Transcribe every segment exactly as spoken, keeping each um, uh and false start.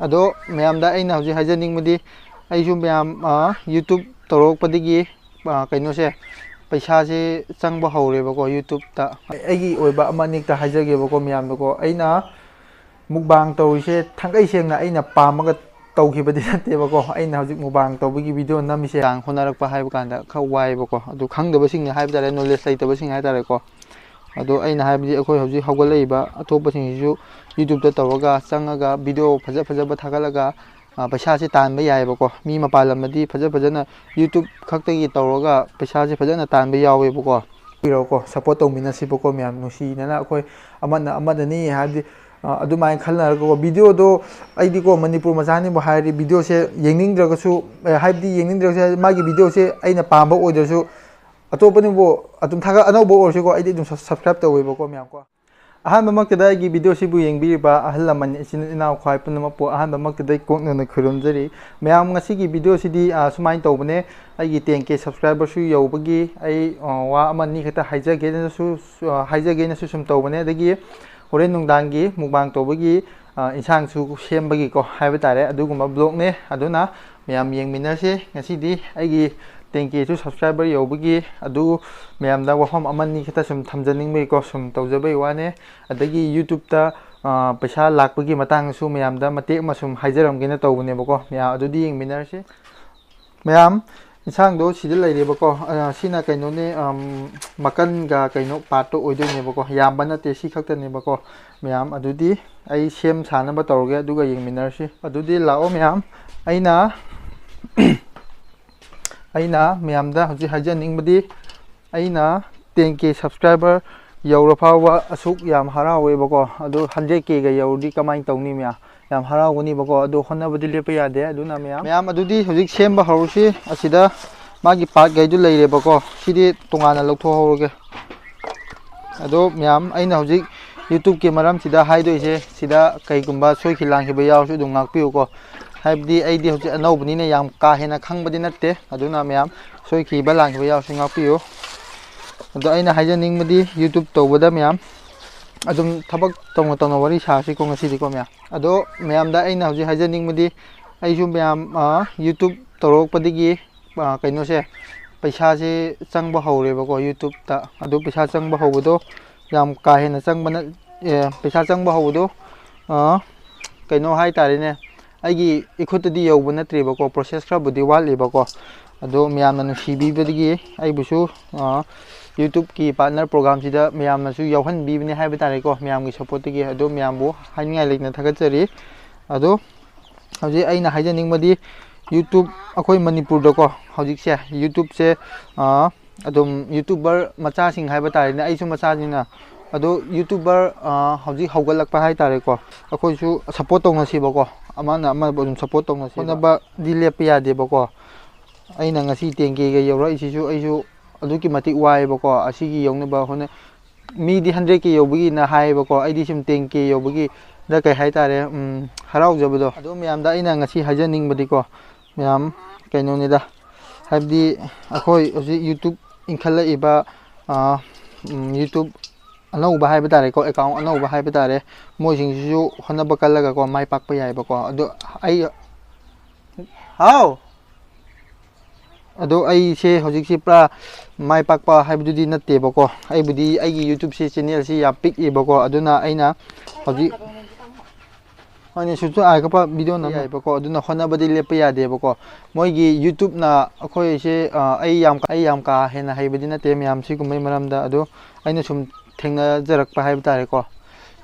ꯑꯗꯣ ꯃꯌꯥꯝꯗ ꯑꯩꯅ ꯍꯧꯖꯤꯛ ꯍꯥꯏꯖꯅꯤꯡꯕꯗꯤ, ꯑꯩꯁꯨ ꯃꯌꯥꯝ, ꯑ, YouTube ꯇꯧꯔꯛꯄꯗꯒꯤ, ꯑ, ꯀꯩꯅꯣꯁꯦ, ꯄꯩꯁꯥꯁꯦ ꯆꯪꯕ ꯍꯧꯔꯦꯕꯀꯣ YouTubeꯇ꯫ ꯑꯩꯒꯤ ꯑꯣꯏꯕ ꯑꯃ ꯑꯅꯤꯛꯇ ꯍꯥꯏꯖꯒꯦꯕꯀꯣ ꯃꯌꯥꯝꯗꯀꯣ꯫ ꯑꯩꯅ mukbang ꯇꯧꯔꯤꯁꯦ ꯊꯥꯡꯒꯩ ꯁꯦꯡꯅ ꯑꯩꯅ ꯄꯥꯝꯃꯒ ꯇꯧꯈꯤꯕꯗꯤ ꯅꯠꯇꯦꯕꯀꯣ꯫ ꯑꯩꯅ ꯍꯧꯖꯤꯛ mukbang ꯇꯧꯕꯒꯤ video ꯅꯝꯃꯤꯁꯦ꯫ ꯆꯥꯡ ꯍꯣꯠꯅꯔꯛꯄ ꯍꯥꯏꯕ ꯀꯥꯟꯗ ꯈꯔ ꯋꯥꯏꯑꯦꯕꯀꯣ꯫ ꯑꯗꯨ ꯈꯪꯗꯕꯁꯤꯡꯅ ꯍꯥꯏꯕ ꯇꯥꯔꯦ, knowledge ꯂꯩꯇꯕꯁꯤꯡ ꯍꯥꯏ ꯇꯥꯔꯦꯀꯣ꯫ ꯑꯗꯣ ꯑꯩꯅ ꯍꯥꯏꯕꯗꯤ ꯑꯩꯈꯣꯏ ꯍꯧꯖꯤꯛ ꯍꯧꯒꯠꯂꯛꯏꯕ ꯑꯇꯣꯞꯄꯁꯤꯡꯁꯤꯁꯨ YouTubeꯇ ꯇꯧꯔꯒ ꯆꯪꯉꯒ video ꯐꯖ ꯐꯖꯕ ꯊꯥꯒꯠꯂꯒ, ꯑ, ꯄꯩꯁꯥꯁꯦ ꯇꯥꯟꯕ ꯌꯥꯏꯑꯕꯀꯣ꯫ ꯃꯤ ꯃꯄꯥꯟ ꯂꯝꯗꯗꯤ ꯐꯖ ꯐꯖꯅ YouTube ꯈꯛꯇꯒꯤ ꯇꯧꯔꯒ ꯄꯩꯁꯥꯁꯦ ꯐꯖꯅ ꯇꯥꯟꯕ ꯌꯥꯎꯋꯦꯕꯀꯣ꯫ ꯄꯤꯔꯛꯑꯣꯀꯣ, support ꯇꯧꯃꯤꯟꯅꯁꯤꯕꯀꯣ ꯃꯌꯥꯝ꯫ ꯅꯨꯡꯁꯤꯅꯅ ꯑꯩꯈꯣꯏ ꯑꯃꯅ ꯑꯃꯗꯅꯤ ꯍꯥꯏꯕꯗꯤ, ꯑ, ꯑꯗꯨꯃꯥꯏꯅ ꯈꯟꯅꯔꯒꯀꯣ꯫ Videoꯗꯣ ꯑꯩꯗꯤꯀꯣ ꯃꯅꯤꯄꯨꯔ ꯃꯆꯥꯅꯤꯕꯨ ꯍꯥꯏꯔꯗꯤ videoꯁꯦ ꯌꯦꯡꯅꯤꯡꯗ꯭ꯔꯒꯁꯨ, ꯑ, ꯍꯥꯏꯕꯗꯤ ꯌꯦꯡꯅꯤꯡꯗ꯭ꯔꯒꯁꯨ ꯍꯥꯏꯗꯤ ꯃꯥꯒꯤ videoꯁꯦ ꯑꯩꯅ ꯄꯥꯝꯕ ꯑꯣꯏꯗ꯭ꯔꯁꯨ, ꯑꯇꯣꯞꯄꯅꯕꯨ ꯑꯗꯨꯝ ꯊꯥꯒꯠ, ꯑꯅꯧꯕ ꯑꯣꯏꯔꯁꯨꯀꯣ, ꯑꯩꯗꯤ ꯑꯗꯨꯝ sub-, subscribe ꯇꯧꯋꯦꯕꯀꯣ ꯃꯌꯥꯝꯀꯣ꯫ ꯑꯍꯥꯟꯕꯃꯛꯇꯗ ꯑꯩꯒꯤ videoꯁꯤꯕꯨ ꯌꯦꯡꯕꯤꯔꯤꯕ ꯑꯍꯜ ꯂꯃꯟ, ꯏꯆꯤꯟ ꯏꯅꯥꯎ ꯈ꯭ꯋꯥꯏ ꯄꯨꯝꯅꯃꯛꯄꯨ ꯑꯍꯥꯟꯕꯃꯛꯇꯗ ꯀꯣꯛꯅꯅ ꯈꯨꯔꯨꯝꯖꯔꯤ꯫ ꯃꯌꯥꯝ, ꯉꯁꯤꯒꯤ videoꯁꯤꯗꯤ, ꯑ, ꯁꯨꯃꯥꯏꯅ ꯇꯧꯕꯅꯦ꯫ ꯑꯩꯒꯤ ten K subscriberꯁꯨ ꯌꯧꯕꯒꯤ ꯑꯩ, ꯑ, ꯋꯥ ꯑꯃ ꯑꯅꯤ ꯈꯛꯇ ꯍꯥꯏꯖꯒꯦꯅꯁꯨ, ꯑ, ꯍꯥꯏꯖꯒꯦꯅꯁꯨ ꯁꯨꯝ ꯇꯧꯕꯅꯦ꯫ ꯑꯗꯒꯤ ꯍꯣꯔꯦꯟ ꯅꯨꯡꯗꯥꯡꯒꯤ mukbang ꯇꯧꯕꯒꯤ, ꯑ, ꯏꯟꯁꯥꯡꯁꯨ ꯁꯦꯝꯕꯒꯤꯀꯣ ꯍꯥꯏꯕ ꯇꯥꯔꯦ, ꯑꯗꯨꯒꯨꯝꯕ vlogꯅꯦ꯫ ꯑꯗꯨꯅ ꯃꯌꯥꯝ ꯌꯦꯡꯃꯤꯟꯅꯁꯦ꯫ ꯉꯁꯤꯗꯤ ꯑꯩꯒꯤ ten Kꯁꯨ subscriber ꯌꯧꯕꯒꯤ ꯑꯗꯨ ꯃꯌꯥꯝꯗ ꯋꯥꯐꯝ ꯑꯃꯅꯤ ꯈꯛꯇ ꯁꯨꯝ ꯊꯝꯖꯅꯤꯡꯕꯒꯤꯀꯣ ꯁꯨꯝ ꯇꯧꯖꯕꯩ ꯋꯥꯅꯦ꯫ ꯑꯗꯒꯤ YouTubeꯇ, ꯑ, ꯄꯩꯁꯥ ꯂꯥꯛꯄꯒꯤ ꯃꯇꯥꯡꯗꯁꯨ ꯃꯌꯥꯝꯗ ꯃꯇꯦꯛ ꯑꯃ ꯁꯨꯝ ꯍꯥꯏꯖꯔꯝꯒꯦꯅ ꯇꯧꯕꯅꯦꯕꯀꯣ꯫ ꯃꯌꯥꯝ, ꯑꯗꯨꯗꯤ ꯌꯦꯡꯃꯤꯟꯅꯔꯁꯤ꯫ ꯃꯌꯥꯝ, ꯏꯟꯁꯥꯡꯗꯣ ꯁꯤꯗ ꯂꯩꯔꯦꯕꯀꯣ꯫ ꯑ, ꯁꯤꯅ ꯀꯩꯅꯣꯅꯦ, ꯑꯝ, ꯃꯀꯟꯒ ꯀꯩꯅꯣ partꯇꯣ ꯑꯣꯏꯗꯣꯏꯅꯦꯕꯀꯣ꯫ ꯌꯥꯝꯕ ꯅꯠꯇꯦ, ꯁꯤ ꯈꯛꯇꯅꯦꯕꯀꯣ꯫ ꯃꯌꯥꯝ, ꯑꯗꯨꯗꯤ ꯑꯩ ꯁꯦꯝ ꯁꯥꯅꯕ ꯇꯧꯔꯒꯦ, ꯑꯗꯨꯒ ꯌꯦꯡꯃꯤꯟꯅꯔꯁꯤ꯫ ꯑꯗꯨꯗꯤ ꯂꯥꯛꯑꯣ ꯃꯌꯥꯝ꯫ ꯑꯩꯅ, ꯑꯩꯅ ꯃꯌꯥꯝꯗ ꯍꯧꯖꯤꯛ ꯍꯥꯏꯖꯅꯤꯡꯕꯗꯤ, ꯑꯩꯅ ten K subscriber ꯌꯧꯔ ꯐꯥꯎꯕ ꯑꯁꯨꯛ ꯌꯥꯝ ꯍꯔꯥꯎꯋꯦꯕꯀꯣ꯫ ꯑꯗꯨ hundred Kꯒ ꯌꯧꯔꯗꯤ ꯀꯃꯥꯏꯅ ꯇꯧꯅꯤ ꯃꯌꯥꯝ? ꯌꯥꯝ ꯍꯔꯥꯎꯒꯅꯤꯕꯀꯣ꯫ ꯑꯗꯣ ꯍꯣꯠꯅꯕꯗꯤ ꯂꯦꯞꯄ ꯌꯥꯗꯦ꯫ ꯑꯗꯨꯅ ꯃꯌꯥꯝ, ꯃꯌꯥꯝ, ꯑꯗꯨꯗꯤ ꯍꯧꯖꯤꯛ ꯁꯦꯝꯕ ꯍꯧꯔꯁꯤ꯫ ꯑꯁꯤꯗ ꯃꯥꯒꯤ partꯈꯩꯗꯨ ꯂꯩꯔꯦꯕꯀꯣ꯫ ꯁꯤꯗꯤ ꯇꯣꯉꯥꯟꯅ ꯂꯧꯊꯣꯛꯍꯧꯔꯒꯦ꯫ ꯑꯗꯣ ꯃꯌꯥꯝ, ꯑꯩꯅ ꯍꯧꯖꯤꯛ YouTubeꯀꯤ ꯃꯔꯝꯁꯤꯗ ꯍꯥꯏꯗꯣꯏꯁꯦ, ꯁꯤꯗ ꯀꯩꯒꯨꯝꯕ ꯁꯣꯏꯈꯤ ꯂꯥꯟꯈꯤꯕ ꯌꯥꯎꯔꯁꯨ ꯑꯗꯨꯝ ꯉꯥꯛꯄꯤꯌꯨꯀꯣ꯫ ꯍꯥꯏꯕꯗꯤ ꯑꯩꯗꯤ ꯍꯧꯖꯤꯛ ꯑꯅꯧꯕꯅꯤꯅ ꯌꯥꯝ ꯀꯥ ꯍꯦꯟꯅ ꯈꯪꯕꯗꯤ ꯅꯠꯇꯦ꯫ ꯑꯗꯨꯅ ꯃꯌꯥꯝ, ꯁꯣꯏꯈꯤꯕ ꯂꯥꯟꯈꯤꯕ ꯌꯥꯎꯔꯁꯨ ꯉꯥꯛꯄꯤꯌꯨ꯫ ꯑꯗꯣ ꯑꯩꯅ ꯍꯥꯏꯖꯅꯤꯡꯕꯗꯤ, YouTube ꯇꯧꯕꯗ ꯃꯌꯥꯝ, ꯑꯗꯨꯝ ꯊꯕꯛ ꯇꯧꯅ ꯇꯧꯅ ꯋꯥꯔꯤ ꯁꯥꯁꯤꯀꯣ ꯉꯁꯤꯗꯤꯀꯣ ꯃꯌꯥꯝ꯫ ꯑꯗꯣ ꯃꯌꯥꯝꯗ ꯑꯩꯅ ꯍꯧꯖꯤꯛ ꯍꯥꯏꯖꯅꯤꯡꯕꯗꯤ, ꯑꯩꯁꯨ ꯃꯌꯥꯝ, ꯑ, YouTube ꯇꯧꯔꯛꯄꯗꯒꯤ, ꯑ, ꯀꯩꯅꯣꯁꯦ, ꯄꯩꯁꯥꯁꯦ ꯆꯪꯕ ꯍꯧꯔꯦꯕꯀꯣ YouTubeꯇ꯫ ꯑꯗꯨ ꯄꯩꯁꯥ ꯆꯪꯕ ꯍꯧꯕꯗꯣ ꯌꯥꯝ ꯀꯥ ꯍꯦꯟꯅ ꯆꯪꯕ ꯅꯠ-, ꯑꯦ, ꯄꯩꯁꯥ ꯆꯪꯕ ꯍꯧꯕꯗꯣ, ꯑ, ꯀꯩꯅꯣ ꯍꯥꯏꯇꯥꯔꯦꯅꯦ, ꯑꯩꯒꯤ ꯏꯈꯨꯠꯇꯗꯤ ꯌꯧꯕ ꯅꯠꯇ꯭ꯔꯤꯕꯀꯣ, process ꯈꯔꯕꯨꯗꯤ ꯋꯥꯠꯂꯤꯕꯀꯣ꯫ ꯑꯗꯣ ꯃꯌꯥꯝꯅ ꯅꯨꯡꯁꯤꯕꯤꯕꯗꯒꯤ ꯑꯩꯕꯨꯁꯨ, ꯑ, YouTubeꯀꯤ partner programꯁꯤꯗ ꯃꯌꯥꯝꯅꯁꯨ ꯌꯥꯎꯍꯟꯕꯤꯕꯅꯦ ꯍꯥꯏꯕ ꯇꯥꯔꯦꯀꯣ, ꯃꯌꯥꯝꯒꯤ supportꯇꯒꯤ꯫ ꯑꯗꯣ ꯃꯌꯥꯝꯕꯨ ꯍꯥꯏꯅꯤꯡꯉꯥꯏ ꯂꯩꯇꯅ ꯊꯥꯒꯠꯆꯔꯤ꯫ ꯑꯗꯣ ꯍꯧꯖꯤꯛ ꯑꯩꯅ ꯍꯥꯏꯖꯅꯤꯡꯕꯗꯤ, YouTube ꯑꯩꯈꯣꯏ ꯃꯅꯤꯄꯨꯔꯗꯀꯣ ꯍꯧꯖꯤꯛꯁꯦ YouTubeꯁꯦ, ꯑ, ꯑꯗꯨꯝ YouTuber ꯃꯆꯥꯁꯤꯡ ꯍꯥꯏꯕ ꯇꯥꯔꯦꯅꯦ, ꯑꯩꯁꯨ ꯃꯆꯥꯅꯤꯅ꯫ ꯑꯗꯣ YouTuber, ꯑ, ꯍꯧꯖꯤꯛ ꯍꯧꯒꯠꯂꯛꯄ ꯍꯥꯏ ꯇꯥꯔꯦꯀꯣ, ꯑꯩꯈꯣꯏꯁꯨ support ꯇꯧꯅꯁꯤꯕꯀꯣ, ꯑꯃꯅ ꯑꯃꯕꯨ ꯑꯗꯨꯝ support ꯇꯧꯅꯁꯤꯕ꯫ ꯍꯣꯠꯅꯕꯗꯤ ꯂꯦꯞꯄ ꯌꯥꯗꯦꯕꯀꯣ꯫ ꯑꯩꯅ ꯉꯁꯤ ten Kꯒ ꯌꯧꯔꯛꯏꯁꯤꯁꯨ ꯑꯩꯁꯨ ꯑꯗꯨꯛꯀꯤ ꯃꯇꯤꯛ ꯋꯥꯏꯑꯦꯕꯀꯣ꯫ ꯑꯁꯤꯒꯤ ꯌꯧꯅꯕ ꯍꯣꯠꯅ-, ꯃꯤꯗꯤ hundred K ꯌꯧꯕꯒꯤꯅ ꯍꯥꯏꯌꯦꯕꯀꯣ, ꯑꯩꯗꯤ ꯁꯨꯝ ten K ꯌꯧꯕꯒꯤꯗ ꯀꯩ ꯍꯥꯏꯇꯥꯔꯦ, ꯎꯝ, ꯍꯔꯥꯎꯖꯕꯗꯣ꯫ ꯑꯗꯣ ꯃꯌꯥꯝꯗ ꯑꯩꯅ ꯉꯁꯤ ꯍꯥꯏꯖꯅꯤꯡꯕꯗꯤꯀꯣ, ꯃꯌꯥꯝ, ꯀꯩꯅꯣꯅꯤꯗ, ꯍꯥꯏꯕꯗꯤ ꯑꯩꯈꯣꯏ ꯍꯧꯖꯤꯛ YouTube ꯏꯟꯈꯠꯂꯛꯏꯕ, ꯑ, ꯎꯝ, YouTube ꯑꯅꯧꯕ ꯍꯥꯏꯕ ꯇꯥꯔꯦꯀꯣ, account ꯑꯅꯧꯕ ꯍꯥꯏꯕ ꯇꯥꯔꯦ, ꯃꯣꯏꯁꯤꯡꯁꯤꯁꯨ ꯍꯣꯠꯅꯕ ꯀꯜꯂꯒꯀꯣ ꯃꯥꯏ ꯄꯥꯛꯄ ꯌꯥꯏꯑꯕꯀꯣ꯫ ꯑꯗꯣ ꯑꯩ, ꯍꯥꯎ꯫ ꯑꯗꯣ ꯑꯩꯁꯦ ꯍꯧꯖꯤꯛꯁꯤ ꯄꯨꯔꯥ ꯃꯥꯏ ꯄꯥꯛꯄ ꯍꯥꯏꯕꯗꯨꯗꯤ ꯅꯠꯇꯦꯕꯀꯣ꯫ ꯑꯩꯕꯨꯗꯤ ꯑꯩꯒꯤ YouTubeꯁꯤ, channelꯁꯤ ꯌꯥꯝ ꯄꯤꯛꯏꯕꯀꯣ꯫ ꯑꯗꯨꯅ ꯑꯩꯅ ꯍꯧꯖꯤꯛ, ꯍꯣꯏꯅꯦ, ꯁꯨꯝꯁꯨ ꯑꯥꯏ ꯀꯞꯄ video ꯅꯝ ꯌꯥꯏꯕꯀꯣ꯫ ꯑꯗꯨꯅ ꯍꯣꯠꯅꯕꯗꯤ ꯂꯦꯞꯄ ꯌꯥꯗꯦꯕꯀꯣ꯫ ꯃꯣꯏꯒꯤ YouTubeꯅ ꯑꯩꯈꯣꯏꯁꯦ, ꯑ, ꯑꯩ ꯌꯥꯝ, ꯑꯩ ꯌꯥꯝ ꯀꯥ ꯍꯦꯟꯅ ꯍꯩꯕꯗꯤ ꯅꯠꯇꯦ ꯃꯌꯥꯝ ꯁꯤꯒꯨꯝꯕꯩ ꯃꯔꯝꯗ꯫ ꯑꯗꯣ ꯑꯩꯅ ꯁꯨꯝ ꯊꯦꯡꯅꯖꯔꯛꯄ ꯍꯥꯏꯕ ꯇꯥꯔꯦꯀꯣ꯫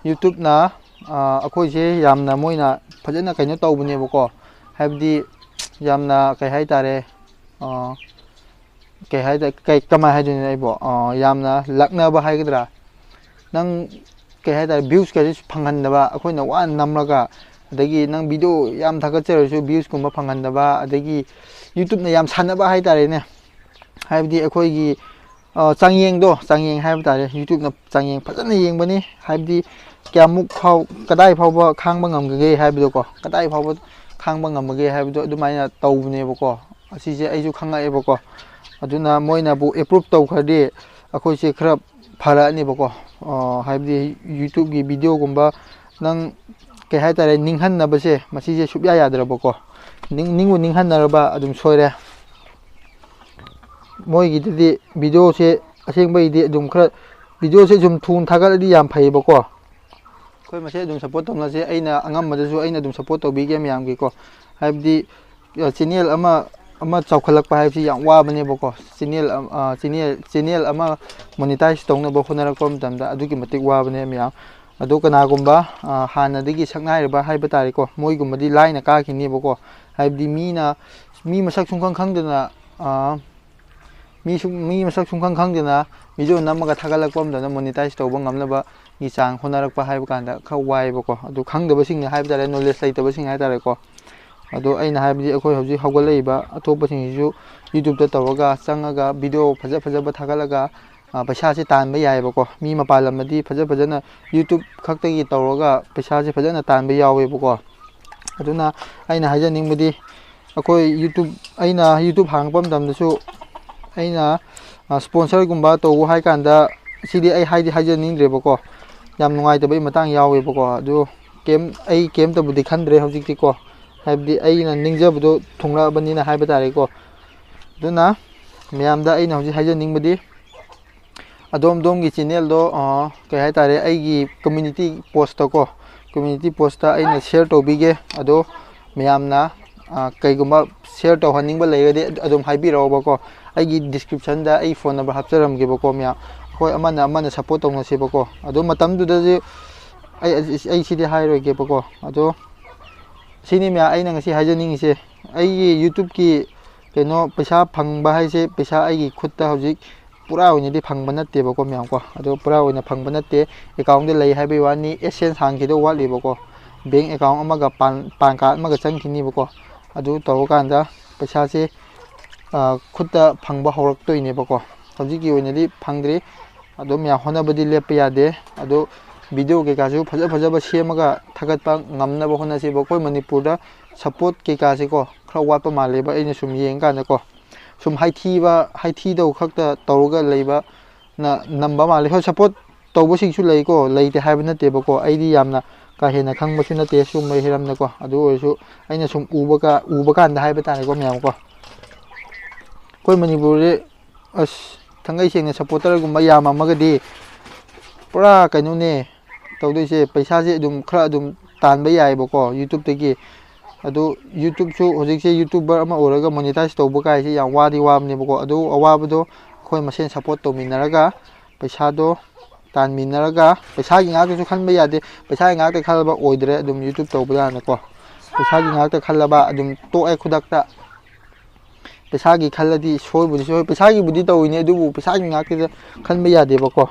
YouTubeꯅ, ꯑ, ꯑꯩꯈꯣꯏꯁꯦ ꯌꯥꯝꯅ ꯃꯣꯏꯅ ꯐꯖꯅ ꯀꯩꯅꯣ ꯇꯧꯕꯅꯦꯕꯀꯣ꯫ ꯍꯥꯏꯕꯗꯤ ꯌꯥꯝꯅ ꯀꯩ ꯍꯥꯏꯇꯥꯔꯦ, ꯑ, ꯀꯩ ꯍꯥꯏꯇꯥꯔꯦ, ꯀꯩ, ꯀꯃꯥꯏ ꯍꯥꯏꯗꯣꯏꯅꯣ ꯑꯩꯕꯣ? ꯑ, ꯌꯥꯝꯅ ꯂꯛꯅꯕ ꯍꯥꯏꯒꯗ꯭ꯔꯥ? ꯅꯪ ꯀꯩ ꯍꯥꯏꯇꯥꯔꯦ, viewsꯀꯁꯦ ꯐꯪꯍꯟꯗꯕ, ꯑꯩꯈꯣꯏꯅ ꯋꯥꯅ ꯅꯝꯂꯒ, ꯑꯗꯒꯤ ꯅꯪ video ꯌꯥꯝ ꯊꯥꯒꯠꯆꯔꯁꯨ viewsꯀꯨꯝꯕ ꯐꯪꯍꯟꯗꯕ, ꯑꯗꯒꯤ YouTubeꯅ ꯌꯥꯝ ꯁꯥꯟꯅꯕ ꯍꯥꯏꯇꯥꯔꯦꯅꯦ꯫ ꯍꯥꯏꯕꯗꯤ ꯑꯩꯈꯣꯏꯒꯤ, ꯑ, ꯆꯥꯡꯌꯦꯡꯗꯣ, ꯆꯥꯡꯌꯦꯡ ꯍꯥꯏꯕ ꯇꯥꯔꯦ, YouTubeꯅ ꯆꯥꯡꯌꯦꯡ ꯐꯖꯅ ꯌꯦꯡꯕꯅꯤ꯫ ꯍꯥꯏꯕꯗꯤ ꯀꯌꯥꯃꯨꯛ ꯐꯥꯎ, ꯀꯗꯥꯏ ꯐꯥꯎꯕ ꯈꯥꯡꯕ ꯉꯝꯒꯒꯦ ꯍꯥꯏꯕꯗꯣꯀꯣ, ꯀꯗꯥꯏ ꯐꯥꯎꯕ ꯈꯥꯡꯕ ꯉꯝꯃꯒꯦ ꯍꯥꯏꯕꯗꯣ ꯑꯗꯨꯃꯥꯏꯅ ꯇꯧꯕꯅꯦꯕꯀꯣ꯫ ꯑꯁꯤꯁꯦ ꯑꯩꯁꯨ ꯈꯪꯉꯛꯑꯦꯕꯀꯣ꯫ ꯑꯗꯨꯅ ꯃꯣꯏꯅꯕꯨ approve ꯇꯧꯈ꯭ꯔꯗꯤ ꯑꯩꯈꯣꯏꯁꯦ ꯈꯔ ꯐꯔꯛꯑꯅꯦꯕꯀꯣ꯫ ꯑ, ꯍꯥꯏꯕꯗꯤ YouTubeꯀꯤ videoꯒꯨꯝꯕ ꯅꯪ, ꯀꯩ ꯍꯥꯏꯇꯥꯔꯦ, ꯅꯤꯡꯍꯟꯅꯕꯁꯦ, ꯃꯁꯤꯁꯦ ꯁꯨꯛꯌꯥ ꯌꯥꯗ꯭ꯔꯕꯀꯣ꯫ ꯅꯤꯡ-, ꯅꯤꯡꯕꯨ ꯅꯤꯡꯍꯟꯅꯔꯕ ꯑꯗꯨꯝ ꯁꯣꯏꯔꯦ꯫ ꯃꯣꯏꯒꯤꯗꯨꯗꯤ videoꯁꯦ ꯑꯁꯦꯡꯕꯩꯗꯤ ꯑꯗꯨꯝ ꯈꯔ, videoꯁꯦ ꯁꯨꯝ ꯊꯨꯅ ꯊꯥꯒꯠꯂꯗꯤ ꯌꯥꯝ ꯐꯩꯌꯦꯕꯀꯣ꯫ ꯑꯩꯈꯣꯏ ꯃꯁꯦꯟ ꯑꯗꯨꯝ support ꯇꯧꯅꯁꯦ꯫ ꯑꯩꯅ ꯑꯉꯝꯕꯗꯁꯨ ꯑꯩꯅ ꯑꯗꯨꯝ support ꯇꯧꯕꯤꯒꯦ ꯃꯌꯥꯝꯒꯤꯀꯣ꯫ ꯍꯥꯏꯕꯗꯤ, ꯑ, channel ꯑꯃ, ꯑꯃ ꯆꯥꯎꯈꯠꯂꯛꯄ ꯍꯥꯏꯕꯁꯤ ꯌꯥꯝ ꯋꯥꯕꯅꯦꯕꯀꯣ꯫ Channel ꯑꯝ-, ꯑ, channel, channel ꯑꯃ monetize ꯇꯧꯅꯕ ꯍꯣꯠꯅꯔꯛꯄ ꯃꯇꯝꯗ ꯑꯗꯨꯛꯀꯤ ꯃꯇꯤꯛ ꯋꯥꯕꯅꯦ ꯃꯌꯥꯝ꯫ ꯑꯗꯣ ꯀꯅꯥꯒꯨꯝꯕ, ꯑ, ꯍꯥꯟꯅꯗꯒꯤ ꯁꯛꯅꯥꯏꯔꯕ ꯍꯥꯏꯕ ꯇꯥꯔꯦꯀꯣ, ꯃꯣꯏꯒꯨꯝꯕꯗꯤ ꯂꯥꯏꯅ ꯀꯥꯈꯤꯅꯦꯕꯀꯣ꯫ ꯍꯥꯏꯕꯗꯤ ꯃꯤꯅ, ꯃꯤ ꯃꯁꯛ ꯁꯨꯡꯈꯪ ꯈꯪꯗꯅ, ꯑ, ꯃꯤ ꯁꯨꯝ, ꯃꯤ ꯃꯁꯛ ꯁꯨꯡꯈꯪ ꯈꯪꯗꯅ video ꯅꯝꯃꯒ ꯊꯥꯒꯠꯂꯛꯄ ꯃꯇꯝꯗ monetize ꯇꯧꯕ ꯉꯝꯅꯕꯒꯤ ꯆꯥꯡ ꯍꯣꯠꯅꯔꯛꯄ ꯍꯥꯏꯕ ꯀꯥꯟꯗ ꯈꯔ ꯋꯥꯏꯌꯦꯕꯀꯣ꯫ ꯑꯗꯨ ꯈꯪꯗꯕꯁꯤꯡꯅ ꯍꯥꯏꯕ ꯇꯥꯔꯦ, knowledge ꯂꯩꯇꯕꯁꯤꯡ ꯍꯥꯏ ꯇꯥꯔꯦꯀꯣ꯫ ꯑꯗꯣ ꯑꯩꯅ ꯍꯥꯏꯕꯗꯤ ꯑꯩꯈꯣꯏ ꯍꯧꯖꯤꯛ ꯍꯧꯒꯠꯂꯛꯏꯕ ꯑꯇꯣꯞꯄꯁꯤꯡꯁꯤꯁꯨ YouTubeꯇ ꯇꯧꯔꯒ ꯆꯪꯉꯒ video ꯐꯖ ꯐꯖꯕ ꯊꯥꯒꯠꯂꯒ, ꯑ, ꯄꯩꯁꯥꯁꯦ ꯇꯥꯟꯕ ꯌꯥꯏꯌꯦꯕꯀꯣ꯫ ꯃꯤ ꯃꯄꯥꯟ ꯂꯝꯗꯗꯤ ꯐꯖ ꯐꯖꯅ YouTube ꯈꯛꯇꯒꯤ ꯇꯧꯔꯒ ꯄꯩꯁꯥꯁꯦ ꯐꯖꯅ ꯇꯥꯟꯕ ꯌꯥꯎꯋꯦꯕꯀꯣ꯫ ꯑꯗꯨꯅ ꯑꯩꯅ ꯍꯥꯏꯖꯅꯤꯡꯕꯗꯤ ꯑꯩꯈꯣꯏ YouTube, ꯑꯩꯅ YouTube ꯍꯥꯡꯉꯛꯄ ꯃꯇꯝꯗꯁꯨ ꯑꯩꯅ, ꯑ, sponsorꯒꯨꯝꯕ ꯇꯧ ꯍꯥꯏ ꯀꯥꯟꯗ ꯁꯤꯗꯤ ꯑꯩ ꯍꯥꯏꯗꯤ ꯍꯥꯏꯖꯅꯤꯡꯗ꯭ꯔꯦꯕꯀꯣ꯫ ꯌꯥꯝ ꯅꯨꯡꯉꯥꯏꯇꯕꯒꯤ ꯃꯇꯥꯡ ꯌꯥꯎꯋꯦꯕꯀꯣ꯫ ꯑꯗꯨ ꯀꯩꯝ, ꯑꯩ ꯀꯩꯝꯇꯕꯨꯗꯤ ꯈꯟꯗ꯭ꯔꯦ ꯍꯧꯖꯤꯛꯇꯤꯀꯣ꯫ ꯍꯥꯏꯕꯗꯤ ꯑꯩꯅ ꯅꯤꯡꯖꯕꯗꯣ ꯊꯨꯡꯂꯛꯑꯕꯅꯤꯅ ꯍꯥꯏꯕ ꯇꯥꯔꯦꯀꯣ꯫ ꯑꯗꯨꯅ ꯃꯌꯥꯝꯗ ꯑꯩꯅ ꯍꯧꯖꯤꯛ ꯍꯥꯏꯖꯅꯤꯡꯕꯗꯤ ꯑꯗꯣꯝ ꯑꯗꯣꯝꯒꯤ channelꯗꯣ, ꯑ, ꯀꯩ ꯍꯥꯏꯇꯥꯔꯦ, ꯑꯩꯒꯤ community postꯇꯀꯣ, community postꯇ ꯑꯩꯅ share ꯇꯧꯕꯤꯒꯦ꯫ ꯑꯗꯣ ꯃꯌꯥꯝꯅ, ꯑ, ꯀꯩꯒꯨꯝꯕ share ꯇꯧꯍꯟꯅꯤꯡꯕ ꯂꯩꯔꯒꯗꯤ ꯑꯗꯨꯝ ꯍꯥꯏꯕꯤꯔꯛꯑꯣꯕꯀꯣ꯫ ꯑꯩꯒꯤ descriptionꯗ ꯑꯩ phone number ꯍꯥꯞꯆꯔꯝꯒꯦꯕꯀꯣ ꯃꯌꯥꯝ꯫ ꯑꯩꯈꯣꯏ ꯑꯃꯅ ꯑꯃꯅ support ꯇꯧꯅꯁꯦꯕꯀꯣ꯫ ꯑꯗꯣ ꯃꯇꯝꯗꯨꯗꯗꯤ ꯑꯩ, ꯑꯩ ꯁꯤꯗꯤ ꯍꯥꯏꯔꯣꯏꯒꯦꯕꯀꯣ꯫ ꯑꯗꯣ ꯁꯤꯅꯤ ꯃꯌꯥꯝ ꯑꯩꯅ ꯉꯁꯤ ꯍꯥꯏꯖꯅꯤꯡꯉꯤꯁꯦ꯫ ꯑꯩꯒꯤ YouTubeꯀꯤ ꯀꯩꯅꯣ ꯄꯩꯁꯥ ꯐꯪꯕ ꯍꯥꯏꯁꯦ ꯄꯩꯁꯥ ꯑꯩꯒꯤ ꯈꯨꯠꯇ ꯍꯧꯖꯤꯛ ꯄꯨꯔꯥ ꯑꯣꯏꯅꯗꯤ ꯐꯪꯕ ꯅꯠꯇꯦꯕꯀꯣ ꯃꯌꯥꯝ ꯀꯣ꯫ ꯑꯗꯣ ꯄꯨꯔꯥ ꯑꯣꯏꯅ ꯐꯪꯕ ꯅꯠꯇꯦ꯫ Accountꯗ ꯂꯩ ꯍꯥꯏꯕꯒꯤ ꯋꯥꯅꯤ, AdSense ꯍꯥꯡꯈꯤꯗꯧ ꯋꯥꯠꯂꯤꯕꯀꯣ꯫ Bank account ꯑꯃꯒ PAN, PAN card ꯑꯃꯒ ꯆꯪꯈꯤꯅꯤꯕꯀꯣ꯫ ꯑꯗꯨ ꯇꯧꯔꯀꯥꯟꯗ ꯄꯩꯁꯥꯁꯦ, ꯑ, ꯈꯨꯠꯇ ꯐꯪꯕ ꯍꯧꯔꯛꯇꯣꯏꯅꯦꯕꯀꯣ꯫ ꯍꯧꯖꯤꯛꯀꯤ ꯑꯣꯏꯅꯗꯤ ꯐꯪꯗ꯭ꯔꯤ꯫ ꯑꯗꯣ ꯃꯌꯥꯝ ꯍꯣꯠꯅꯕꯗꯤ ꯂꯦꯞꯄ ꯌꯥꯗꯦ꯫ ꯑꯗꯣ video ꯀꯩꯀꯥꯁꯨ ꯐꯖ ꯐꯖꯕ ꯁꯦꯝꯃꯒ ꯊꯥꯒꯠꯄ ꯉꯝꯅꯕ ꯍꯣꯠꯅꯁꯦꯕ꯫ ꯑꯩꯈꯣꯏ ꯃꯅꯤꯄꯨꯔꯗ support ꯀꯩꯀꯥꯁꯦꯀꯣ ꯈꯔ ꯋꯥꯠꯄ ꯃꯥꯜꯂꯦꯕ, ꯑꯩꯅ ꯁꯨꯝ ꯌꯦꯡꯀꯥꯟꯗꯀꯣ꯫ ꯁꯨꯝ ꯍꯥꯏꯊꯤꯕ, ꯍꯥꯏꯊꯤꯗꯧ ꯈꯛꯇ ꯇꯧꯔꯒ ꯂꯩꯕ ꯅ ꯅꯝꯕ ꯃꯥꯜꯂꯦ꯫ ꯍꯣꯏ, ꯁꯞꯄꯣꯔꯠ ꯇꯧꯕꯁꯤꯡꯁꯨ ꯂꯩꯀꯣ, ꯂꯩꯇꯦ ꯍꯥꯏꯕ ꯅꯠꯇꯦꯕꯀꯣ꯫ ꯑꯩꯗꯤ ꯌꯥꯝꯅ ꯀꯥ ꯍꯦꯟꯅ ꯈꯪꯕꯁꯨ ꯅꯠꯇꯦ ꯁꯤꯒꯨꯝꯕ ꯍꯤꯔꯝꯗꯀꯣ꯫ ꯑꯗꯨ ꯑꯣꯏꯔꯁꯨ ꯑꯩꯅ ꯁꯨꯝ ꯎꯕ ꯀꯥ-, ꯎꯕ ꯀꯥꯟꯗ ꯍꯥꯏꯕ ꯇꯥꯔꯦꯀꯣ, ꯃꯌꯥꯝ ꯀꯣ꯫ ꯑꯩꯈꯣꯏ ꯃꯅꯤꯄꯨꯔꯁꯦ, ꯑꯁ, ꯊꯥꯡꯒꯩ ꯁꯦꯡꯅ ꯁꯞꯄꯣꯔꯇꯔꯒꯨꯝꯕ ꯌꯥꯝꯃꯝꯃꯒꯗꯤ ꯄꯨꯔꯥ ꯀꯩꯅꯣꯅꯦ ꯇꯧꯗꯣꯏꯁꯦ꯫ ꯄꯩꯁꯥꯁꯦ ꯑꯗꯨꯝ ꯈꯔ ꯑꯗꯨꯝ ꯇꯥꯟꯕ ꯌꯥꯏꯑꯕꯀꯣ YouTube-ꯇꯒꯤ꯫ ꯑꯗꯨ YouTube-ꯁꯨ ꯍꯧꯖꯤꯛꯁꯦ YouTuber ꯑꯃ ꯑꯣꯏꯔꯒ monetize ꯇꯧꯕ ꯀꯥꯏꯁꯦ ꯌꯥꯝ ꯋꯥꯗꯤ ꯋꯥꯕꯅꯦꯕꯀꯣ꯫ ꯑꯗꯨ ꯑꯋꯥꯕꯗꯣ ꯑꯩꯈꯣꯏ ꯃꯁꯦꯟ ꯁꯞꯄꯣꯔꯠ ꯇꯧꯃꯤꯟꯅꯔꯒ ꯄꯩꯁꯥꯗꯣ ꯇꯥꯟꯃꯤꯟꯅꯔꯒ, ꯄꯩꯁꯥꯒꯤ ꯉꯥꯛꯇꯁꯨ ꯈꯟꯕ ꯌꯥꯗꯦ꯫ ꯄꯩꯁꯥꯒꯤ ꯉꯥꯛꯇ ꯈꯜꯂꯕ ꯑꯣꯏꯗ꯭ꯔꯦ ꯑꯗꯨꯝ YouTube ꯇꯧꯕ ꯌꯥꯅꯀꯣ꯫ ꯄꯩꯁꯥꯒꯤ ꯉꯥꯛꯇ ꯈꯜꯂꯕ ꯑꯗꯨꯝ ꯇꯣꯛꯑꯦ ꯈꯨꯗꯛꯇ꯫ ꯄꯩꯁꯥꯒꯤ ꯈꯜꯂꯗꯤ ꯁꯣꯏꯕꯨꯗꯤ ꯁꯣꯏ, ꯄꯩꯁꯥꯒꯤꯕꯨꯗꯤ ꯇꯧꯋꯤꯅꯦ, ꯑꯗꯨꯕꯨ ꯄꯩꯁꯥꯒꯤ ꯉꯥꯛꯇꯗ ꯈꯟꯕ ꯌꯥꯗꯦꯕꯀꯣ꯫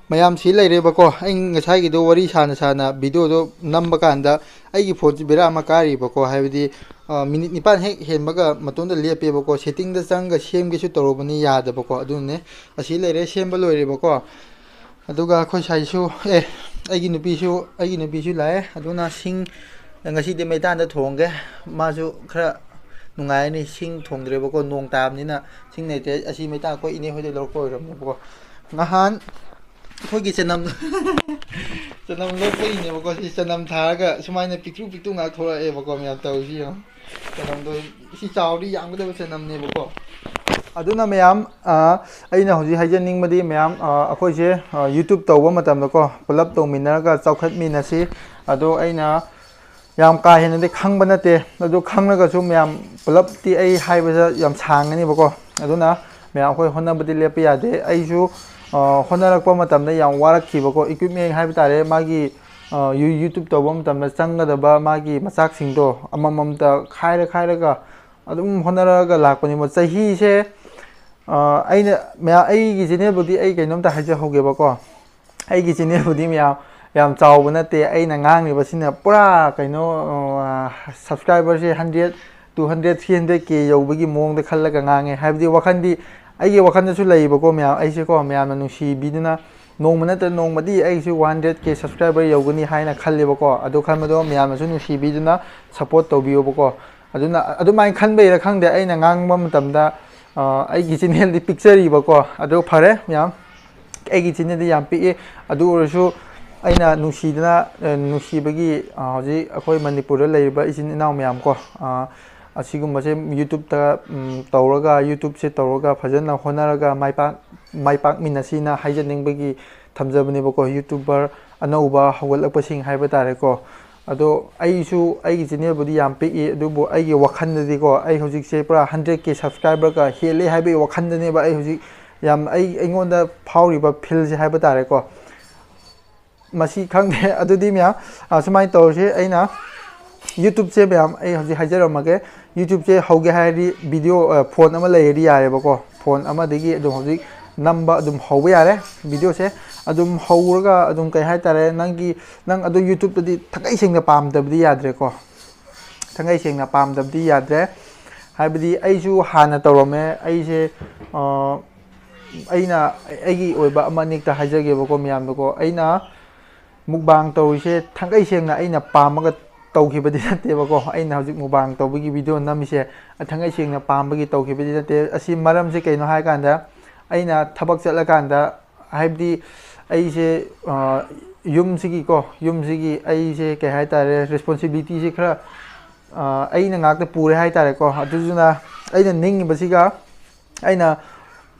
ꯃꯌꯥꯝ ꯁꯤ ꯂꯩꯔꯦꯕꯀꯣ꯫ ꯑꯩ ꯉꯁꯥꯏꯒꯤꯗꯣ ꯋꯥꯔꯤ ꯁꯥꯅ ꯁꯥꯅ video-ꯗꯣ ꯅꯝꯕ ꯀꯥꯟꯗ ꯑꯩꯒꯤ phone-ꯁꯤ ꯕꯦꯔꯥ ꯑꯃ ꯀꯥꯔꯤꯕꯀꯣ꯫ ꯍꯥꯏꯕꯗꯤ, ꯑ, minute ꯅꯤꯄꯥꯟ ꯍꯦꯛ ꯍꯦꯟꯕꯒ ꯃꯇꯣꯝꯇ ꯂꯦꯞꯄꯦꯕꯀꯣ꯫ Setting-ꯗ ꯆꯪꯉꯒ ꯁꯦꯝꯒꯦꯁꯨ ꯇꯧꯔꯨꯕꯅꯤ, ꯌꯥꯗꯕꯀꯣ꯫ ꯑꯗꯨꯅꯅꯦ꯫ ꯑꯁꯤ ꯂꯩꯔꯦ, ꯁꯦꯝꯕ ꯂꯣꯏꯔꯦꯕꯀꯣ꯫ ꯑꯗꯨꯒ ꯑꯩꯈꯣꯏ ꯁꯥꯏꯁꯨ, ꯑꯦ, ꯑꯩꯒꯤ ꯅꯨꯄꯤꯁꯨ, ꯑꯩꯒꯤ ꯅꯨꯄꯤꯁꯨ ꯂꯥꯛꯑꯦ꯫ ꯑꯗꯨꯅ ꯁꯤꯡ ꯉꯁꯤꯗꯤ ꯃꯩꯇꯥꯟꯗ ꯊꯣꯡꯒꯦ꯫ ꯃꯥꯁꯨ ꯈꯔ ꯅꯨꯡꯉꯥꯏꯔꯅꯤ, ꯁꯤꯡ ꯊꯣꯡꯗ꯭ꯔꯦꯕꯀꯣ, ꯅꯣꯡ ꯇꯥꯕꯅꯤꯅ꯫ ꯁꯤꯡ ꯂꯩꯇ꯭ꯔꯦ꯫ ꯑꯁꯤ ꯃꯩꯇꯥꯟ ꯑꯩꯈꯣꯏ ꯏꯅꯦ ꯍꯣꯏꯗꯩ ꯂꯧꯔꯛꯄ ꯑꯣꯏꯔꯝꯅꯦꯕꯀꯣ꯫ ꯅꯍꯥꯟ ꯑꯩꯈꯣꯏꯒꯤ ꯆꯅꯝ, ꯆꯅꯝ ꯂꯣꯛꯄꯒꯤꯅꯦꯕꯀꯣ꯫ ꯁꯤ ꯆꯅꯝ ꯊꯥꯔꯒ ꯁꯨꯃꯥꯏꯅ ꯄꯤꯛꯇ꯭ꯔꯨ ꯄꯤꯛꯇ꯭ꯔꯨ ꯉꯥꯛ ꯊꯣꯛꯂꯛꯑꯦꯕꯀꯣ, ꯃꯌꯥꯝ ꯇꯧꯔꯤꯁꯤ ꯌꯦꯡꯉꯣ꯫ ꯆꯅꯝꯗꯣ ꯁꯤ ꯆꯥꯎꯔꯗꯤ ꯌꯥꯝꯒꯗꯕ ꯆꯅꯝꯅꯦꯕꯀꯣ꯫ ꯑꯗꯨꯅ ꯃꯌꯥꯝ, ꯑ, ꯑꯩꯅ ꯍꯧꯖꯤꯛ ꯍꯥꯏꯖꯅꯤꯡꯕꯗꯤ ꯃꯌꯥꯝ, ꯑ, ꯑꯩꯈꯣꯏꯁꯦ, ꯑ, YouTube ꯇꯧꯕ ꯃꯇꯝꯗꯀꯣ, ꯄꯨꯂꯞ ꯇꯧꯃꯤꯟꯅꯔꯒ ꯆꯥꯎꯈꯠꯃꯤꯟꯅꯁꯤ꯫ ꯑꯗꯣ ꯑꯩꯅ ꯌꯥꯝ ꯀꯥ ꯍꯦꯟꯅꯗꯤ ꯈꯪꯕ ꯅꯠꯇꯦ, ꯑꯗꯨ ꯈꯪꯂꯒꯁꯨ ꯃꯌꯥꯝ ꯄꯨꯂꯞꯇꯤ ꯑꯩ ꯍꯥꯏꯕꯗ ꯌꯥꯝ ꯁꯥꯡꯒꯅꯤꯕꯀꯣ꯫ ꯑꯗꯨꯅ ꯃꯌꯥꯝ ꯑꯩꯈꯣꯏ ꯍꯣꯠꯅꯕꯗꯤ ꯂꯦꯞꯄ ꯌꯥꯗꯦ꯫ ꯑꯩꯁꯨ, ꯑ, ꯍꯣꯠꯅꯔꯛꯄ ꯃꯇꯝꯗ ꯌꯥꯝ ꯋꯥꯔꯛꯈꯤꯕꯀꯣ꯫ Equipment ꯍꯥꯏꯕ ꯇꯥꯔꯦ, ꯃꯥꯒꯤ, ꯑ, ꯌꯨ-, YouTube ꯇꯧꯕ ꯃꯇꯝꯗ ꯆꯪꯒꯗꯕ ꯃꯥꯒꯤ ꯃꯆꯥꯛꯁꯤꯡꯗꯣ ꯑꯃꯃꯝꯇ ꯈꯥꯏꯔ ꯈꯥꯏꯔꯒ ꯑꯗꯨꯝ ꯍꯣꯠꯅꯔꯒ ꯂꯥꯛꯄꯅꯦꯕ꯫ ꯆꯍꯤꯁꯦ, ꯑ, ꯑꯩꯅ ꯃꯌꯥꯝ, ꯑꯩꯒꯤ channel-ꯕꯨꯗꯤ ꯑꯩ ꯀꯩꯅꯣꯝꯇ ꯍꯥꯏꯖꯍꯧꯒꯦꯕꯀꯣ꯫ ꯑꯩꯒꯤ channel-ꯕꯨꯗꯤ ꯃꯌꯥꯝ ꯌꯥꯝ ꯆꯥꯎꯕ ꯅꯠꯇꯦ꯫ ꯑꯩꯅ ꯉꯥꯡꯂꯤꯕꯁꯤꯅ ꯄꯨꯔꯥ ꯀꯩꯅꯣ, ꯑ, subscriber-ꯁꯦ hundred, two hundred, three hundred K ꯌꯧꯕꯒꯤ ꯃꯑꯣꯡꯗ ꯈꯜꯂꯒ ꯉꯥꯡꯉꯦ꯫ ꯍꯥꯏꯕꯗꯤ ꯋꯥꯈꯜꯗꯤ, ꯑꯩꯒꯤ ꯋꯥꯈꯜꯗꯁꯨ ꯂꯩꯌꯦꯕꯀꯣ ꯃꯌꯥꯝ, ꯑꯩꯁꯦꯀꯣ ꯃꯌꯥꯝꯅ ꯅꯨꯡꯁꯤꯕꯤꯗꯨꯅ ꯅꯣꯡꯃ ꯅꯠꯇ꯭ꯔ ꯅꯣꯡꯃꯗꯤ ꯑꯩꯁꯨ one hundred K subscriber ꯌꯧꯒꯅꯤ ꯍꯥꯏꯅ ꯈꯜꯂꯦꯕꯀꯣ꯫ ꯑꯗꯨ ꯈꯟꯕꯗꯣ ꯃꯌꯥꯝꯅꯁꯨ ꯅꯨꯡꯁꯤꯕꯤꯗꯨꯅ support ꯇꯧꯕꯤꯌꯣꯕꯀꯣ꯫ ꯑꯗꯨꯅ ꯑꯗꯨꯃꯥꯏꯅ ꯈꯟꯕꯩꯔꯥ ꯈꯪꯗꯦ, ꯑꯩꯅ ꯉꯥꯡꯕ ꯃꯇꯝꯗ ꯑꯩꯒꯤ ꯆꯦꯅꯦꯜꯗꯤ ꯄꯤꯛꯆꯔꯤꯕꯀꯣ꯫ ꯑꯗꯨ ꯐꯔꯦ ꯃꯌꯥꯝ, ꯑꯩꯒꯤ ꯆꯦꯅꯦꯜꯗꯤ ꯌꯥꯝ ꯄꯤꯛꯏ꯫ ꯑꯗꯨ ꯑꯣꯏꯔꯁꯨ ꯑꯩꯅ ꯅꯨꯡꯁꯤꯗꯅ, ꯅꯨꯡꯁꯤꯕꯒꯤ, ꯍꯧꯖꯤꯛ ꯑꯩꯈꯣꯏ ꯃꯅꯤꯄꯨꯔꯗ ꯂꯩꯔꯤꯕ ꯏꯆꯤꯟ ꯏꯅꯥꯎ ꯃꯌꯥꯝ ꯀꯣ, ꯑꯁꯤꯒꯨꯝꯕꯁꯦ YouTubeꯇ ꯇꯧꯔꯒ, YouTubeꯁꯦ ꯇꯧꯔꯒ ꯐꯖꯅ ꯍꯣꯠꯅꯔꯒ ꯃꯥꯏ ꯄꯥꯛ ꯃꯥꯏ ꯄꯥꯛꯃꯤꯟꯅꯁꯤꯅ ꯍꯥꯏꯖꯅꯤꯡꯕꯒꯤ ꯊꯝꯖꯕꯅꯦꯕꯀꯣ꯫ YouTuber ꯑꯅꯧꯕ ꯍꯧꯒꯠꯂꯛꯄꯁꯤꯡ ꯍꯥꯏꯕ ꯇꯥꯔꯦꯀꯣ꯫ ꯑꯗꯣ ꯑꯩꯁꯨ ꯑꯩꯒꯤ ꯆꯦꯅꯦꯜꯕꯨꯗꯤ ꯌꯥꯝ ꯄꯤꯛꯏ, ꯑꯗꯨꯕꯨ ꯑꯩꯒꯤ ꯋꯥꯈꯜꯗꯗꯤꯀꯣ, ꯑꯩ ꯍꯧꯖꯤꯛꯁꯦ ꯄꯨꯔꯥ hundred K subscriberꯒ ꯍꯦꯜꯂꯦ ꯍꯥꯏꯕꯒꯤ ꯋꯥꯈꯜꯗꯅꯦꯕ ꯑꯩ ꯍꯧꯖꯤꯛ ꯌꯥꯝ, ꯑꯩ, ꯑꯩꯉꯣꯟꯗ ꯐꯥꯎꯔꯤꯕ feelꯁꯦ ꯍꯥꯏꯕ ꯇꯥꯔꯦꯀꯣ꯫ ꯃꯁꯤ ꯈꯪꯗꯦ꯫ ꯑꯗꯨꯗꯤ ꯃꯌꯥꯝ, ꯁꯨꯃꯥꯏꯅ ꯇꯧꯔꯁꯤ꯫ ꯑꯩꯅ YouTubeꯁꯦ ꯃꯌꯥꯝ, ꯑꯩ ꯍꯧꯖꯤꯛ ꯍꯥꯏꯖꯔꯝꯃꯒꯦ, YouTubeꯁꯦ ꯍꯧꯒꯦ ꯍꯥꯏꯔꯗꯤ video, phone ꯑꯃ ꯂꯩꯔꯗꯤ ꯌꯥꯔꯦꯕꯀꯣ꯫ Phone ꯑꯃꯗꯒꯤ ꯑꯗꯨꯝ ꯍꯧꯖꯤꯛ ꯅꯝꯕ ꯑꯗꯨꯝ ꯍꯧꯕ ꯌꯥꯔꯦ꯫ Videoꯁꯦ ꯑꯗꯨꯝ ꯍꯧꯔꯒ ꯑꯗꯨꯝ, ꯀꯩ ꯍꯥꯏꯇꯥꯔꯦ, ꯅꯪꯒꯤ, ꯅꯪ ꯑꯗꯨ YouTubeꯇꯗꯤ ꯊꯥꯡꯒꯩ ꯁꯦꯡꯅ ꯄꯥꯝꯗꯕꯗꯤ ꯌꯥꯗ꯭ꯔꯦꯀꯣ꯫ ꯊꯥꯡꯒꯩ ꯁꯦꯡꯅ ꯄꯥꯝꯗꯕꯗꯤ ꯌꯥꯗ꯭ꯔꯦ꯫ ꯍꯥꯏꯕꯗꯤ ꯑꯩꯁꯨ ꯍꯥꯟꯅ ꯇꯧꯔꯝꯃꯦ꯫ ꯑꯩꯁꯦ, ꯑꯩꯅ ꯑꯩꯒꯤ ꯑꯣꯏꯕ ꯑꯃ ꯑꯅꯤꯛꯇ ꯍꯥꯏꯖꯒꯦꯕꯀꯣ ꯃꯌꯥꯝꯗꯀꯣ꯫ ꯑꯩꯅ mukbang ꯇꯧꯔꯤꯁꯦ ꯊꯥꯡꯒꯩ ꯁꯦꯡꯅ ꯑꯩꯅ ꯄꯥꯝꯃꯒ ꯇꯧꯈꯤꯕꯗꯤ ꯅꯠꯇꯦꯕꯀꯣ꯫ ꯑꯩꯅ ꯍꯧꯖꯤꯛ mukbang ꯇꯧꯕꯒꯤ video ꯅꯝꯃꯤꯁꯦ ꯊꯥꯡꯒꯩ ꯁꯦꯡꯅ ꯄꯥꯝꯕꯒꯤ ꯇꯧꯈꯤꯕꯗꯤ ꯅꯠꯇꯦ꯫ ꯑꯁꯤ ꯃꯔꯝꯁꯦ ꯀꯩꯅꯣ ꯍꯥꯏꯀꯥꯟꯗ, ꯑꯩꯅ ꯊꯕꯛ ꯆꯠꯂꯀꯥꯟꯗ, ꯍꯥꯏꯕꯗꯤ ꯑꯩꯁꯦ, ꯌꯨꯝꯁꯤꯒꯤꯀꯣ, ꯌꯨꯝꯁꯤꯒꯤ ꯑꯩꯁꯦ, ꯀꯩ ꯍꯥꯏꯇꯥꯔꯦ, responsibilityꯁꯦ ꯈꯔ, ꯑꯩꯅ ꯉꯥꯛꯇ ꯄꯨꯔꯦ ꯍꯥꯏꯇꯥꯔꯦꯀꯣ꯫ ꯑꯗꯨꯗꯨꯅ ꯑꯩꯅ ꯅꯤꯡꯉꯤꯕꯁꯤꯒ ꯑꯩꯅ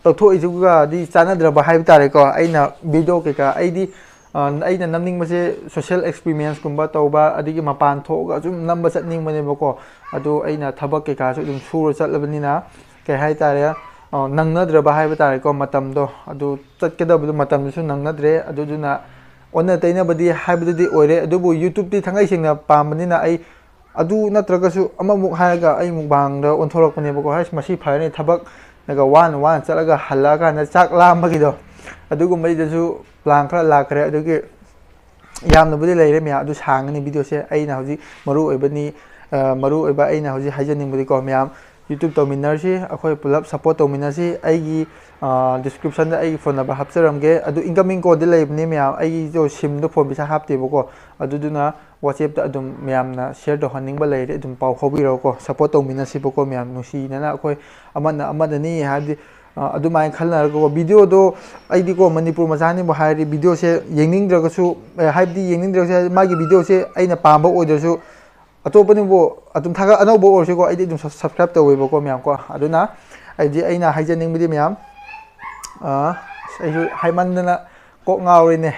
ꯇꯧꯊꯣꯛꯏꯁꯤꯒꯗꯤ ꯆꯥꯟꯅꯗ꯭ꯔꯕ ꯍꯥꯏꯕ ꯇꯥꯔꯦꯀꯣ꯫ ꯑꯩꯅ video ꯀꯩꯀꯥ, ꯑꯩꯗꯤ, ꯑꯩꯅ ꯅꯝꯅꯤꯡꯕꯁꯦ social experimenceꯀꯨꯝꯕ ꯇꯧꯕ, ꯑꯗꯒꯤ ꯃꯄꯥꯟ ꯊꯣꯛꯑꯒ ꯁꯨꯝ ꯅꯝꯕ ꯆꯠꯅꯤꯡꯕꯅꯦꯕꯀꯣ꯫ ꯑꯗꯣ ꯑꯩꯅ ꯊꯕꯛ ꯀꯩꯀꯥꯁꯨ ꯑꯗꯨꯝ ꯁꯨꯔ ꯆꯠꯂꯕꯅꯤꯅ, ꯀꯩ ꯍꯥꯏꯇꯥꯔꯦ, ꯅꯪꯅꯗ꯭ꯔꯕ ꯍꯥꯏꯕ ꯇꯥꯔꯦꯀꯣ꯫ ꯃꯇꯝꯗꯣ, ꯑꯗꯨ ꯆꯠꯀꯗꯕꯗꯣ ꯃꯇꯝꯗꯨꯁꯨ ꯅꯪꯅꯗ꯭ꯔꯦ꯫ ꯑꯗꯨꯗꯨꯅ ꯑꯣꯟꯅ ꯇꯩꯅꯕꯗꯤ ꯍꯥꯏꯕꯗꯨꯗꯤ ꯑꯣꯏꯔꯦ꯫ ꯑꯗꯨꯕꯨ YouTubeꯇꯤ ꯊꯥꯡꯒꯩ ꯁꯦꯡꯅ ꯄꯥꯝꯕꯅꯤꯅ, ꯑꯩ ꯑꯗꯨ ꯅꯠꯇ꯭ꯔꯒꯁꯨ ꯑꯃꯃꯨꯛ ꯍꯥꯏꯔꯒ ꯑꯩ mukbangꯗ ꯑꯣꯟꯊꯣꯔꯛꯄꯅꯦꯕꯀꯣ꯫ ꯍꯥꯏꯁ, ꯃꯁꯤ ꯐꯔꯅꯤ, ꯊꯕꯛꯅꯒ ꯋꯥꯅ ꯋꯥꯅ ꯆꯠꯂꯒ ꯍꯜꯂꯛꯑꯀꯥꯟꯗ ꯆꯥꯛ ꯂꯥꯝꯕꯒꯤꯗꯣ, ꯑꯗꯨꯒꯨꯝꯕꯒꯤꯗꯁꯨ plan ꯈꯔ ꯂꯥꯛꯈ꯭ꯔꯦ꯫ ꯑꯗꯨꯒꯤ ꯌꯥꯝꯅꯕꯨꯗꯤ ꯂꯩꯔꯦ ꯃꯌꯥꯝ, ꯑꯗꯨ ꯁꯥꯡꯉꯅꯤ videoꯁꯦ꯫ ꯑꯩꯅ ꯍꯧꯖꯤꯛ ꯃꯔꯨ ꯑꯣꯏꯕꯅꯤ, ꯃꯔꯨ ꯑꯣꯏꯕ ꯑꯩꯅ ꯍꯧꯖꯤꯛ ꯍꯥꯏꯖꯅꯤꯡꯕꯗꯤꯀꯣ ꯃꯌꯥꯝ, YouTube ꯇꯧꯃꯤꯟꯅꯔꯁꯤ, ꯑꯩꯈꯣꯏ ꯄꯨꯂꯞ ꯁꯞꯄꯣꯔꯠ ꯇꯧꯃꯤꯟꯅꯁꯤ꯫ ꯑꯩꯒꯤ ꯗꯤꯁꯀ꯭ꯔꯤꯞꯁꯟꯗ ꯑꯩꯒꯤ ꯐꯣꯟ ꯅꯝꯕꯔ ꯍꯥꯞꯆꯔꯝꯒꯦ꯫ ꯑꯗꯨ ꯏꯟꯀꯃꯤꯡ ꯀꯣꯜꯗꯤ ꯂꯩꯕꯅꯤ ꯃꯌꯥꯝ, ꯑꯩꯒꯤꯁꯨ ꯁꯤꯝꯗꯣ ꯐꯣꯟ ꯄꯩꯁꯥ ꯍꯥꯞꯇꯦꯕꯀꯣ, ꯑꯗꯨꯗꯨꯅ ꯋꯥꯆꯦꯞꯇ ꯑꯗꯨꯝ ꯃꯌꯥꯝꯅ ꯁꯤꯌꯔ ꯇꯧꯍꯟꯅꯤꯡꯕ ꯂꯩꯔꯗꯤ ꯑꯗꯨꯝ ꯄꯥꯎ ꯐꯥꯎꯕꯤꯔꯛꯎꯀꯣ꯫ ꯁꯞꯄꯣꯔꯠ ꯇꯧꯃꯤꯟꯅꯁꯤꯕꯀꯣ ꯃꯌꯥꯝ, ꯅꯨꯡꯁꯤꯅꯅ ꯑꯩꯈꯣꯏ ꯑꯃꯅ ꯑꯃꯗꯅꯤ ꯍꯥꯏꯕꯗꯤ, ꯑ, ꯑꯗꯨꯃꯥꯏꯅ ꯈꯜꯅꯔꯒꯀꯣ꯫ ꯚꯤꯗꯤꯑꯣꯗꯣ ꯑꯩꯗꯤꯀꯣ ꯃꯅꯤꯄꯨꯔ ꯃꯆꯥꯅꯤꯕꯨ ꯍꯥꯏꯔꯗꯤ ꯚꯤꯗꯤꯑꯣꯁꯦ ꯌꯦꯡꯅꯤꯡꯗ꯭ꯔꯒꯁꯨ, ꯑꯦ, ꯍꯥꯏꯕꯗꯤ ꯌꯦꯡꯅꯤꯡꯗ꯭ꯔꯒꯁꯨ ꯍꯥꯏꯗꯤ ꯃꯥꯒꯤ ꯚꯤꯗꯤꯑꯣꯁꯦ ꯑꯩꯅ ꯄꯥꯝꯕ ꯑꯣꯏꯗ꯭ꯔꯁꯨ ꯑꯇꯣꯞꯄꯅꯕꯨ ꯑꯗꯨꯝ ꯊꯥꯒꯠ, ꯑꯅꯧꯕ ꯑꯣꯏꯔꯁꯨꯀꯣ ꯑꯩꯗꯤ ꯑꯗꯨꯝ ꯁꯕꯁꯀ꯭ꯔꯥꯏꯞ ꯇꯧꯋꯦꯕꯀꯣ ꯃꯌꯥꯝ ꯀꯣ꯫ ꯑꯗꯨꯅ ꯑꯩꯗꯤ ꯑꯩꯅ ꯍꯥꯏꯖꯅꯤꯡꯕꯗꯤ ꯃꯌꯥꯝ, ꯑ, ꯑꯁ, ꯑꯩꯁꯨ ꯍꯥꯏꯃꯟꯗꯅ ꯀꯣꯛ ꯉꯥꯎꯔꯤꯅꯦ꯫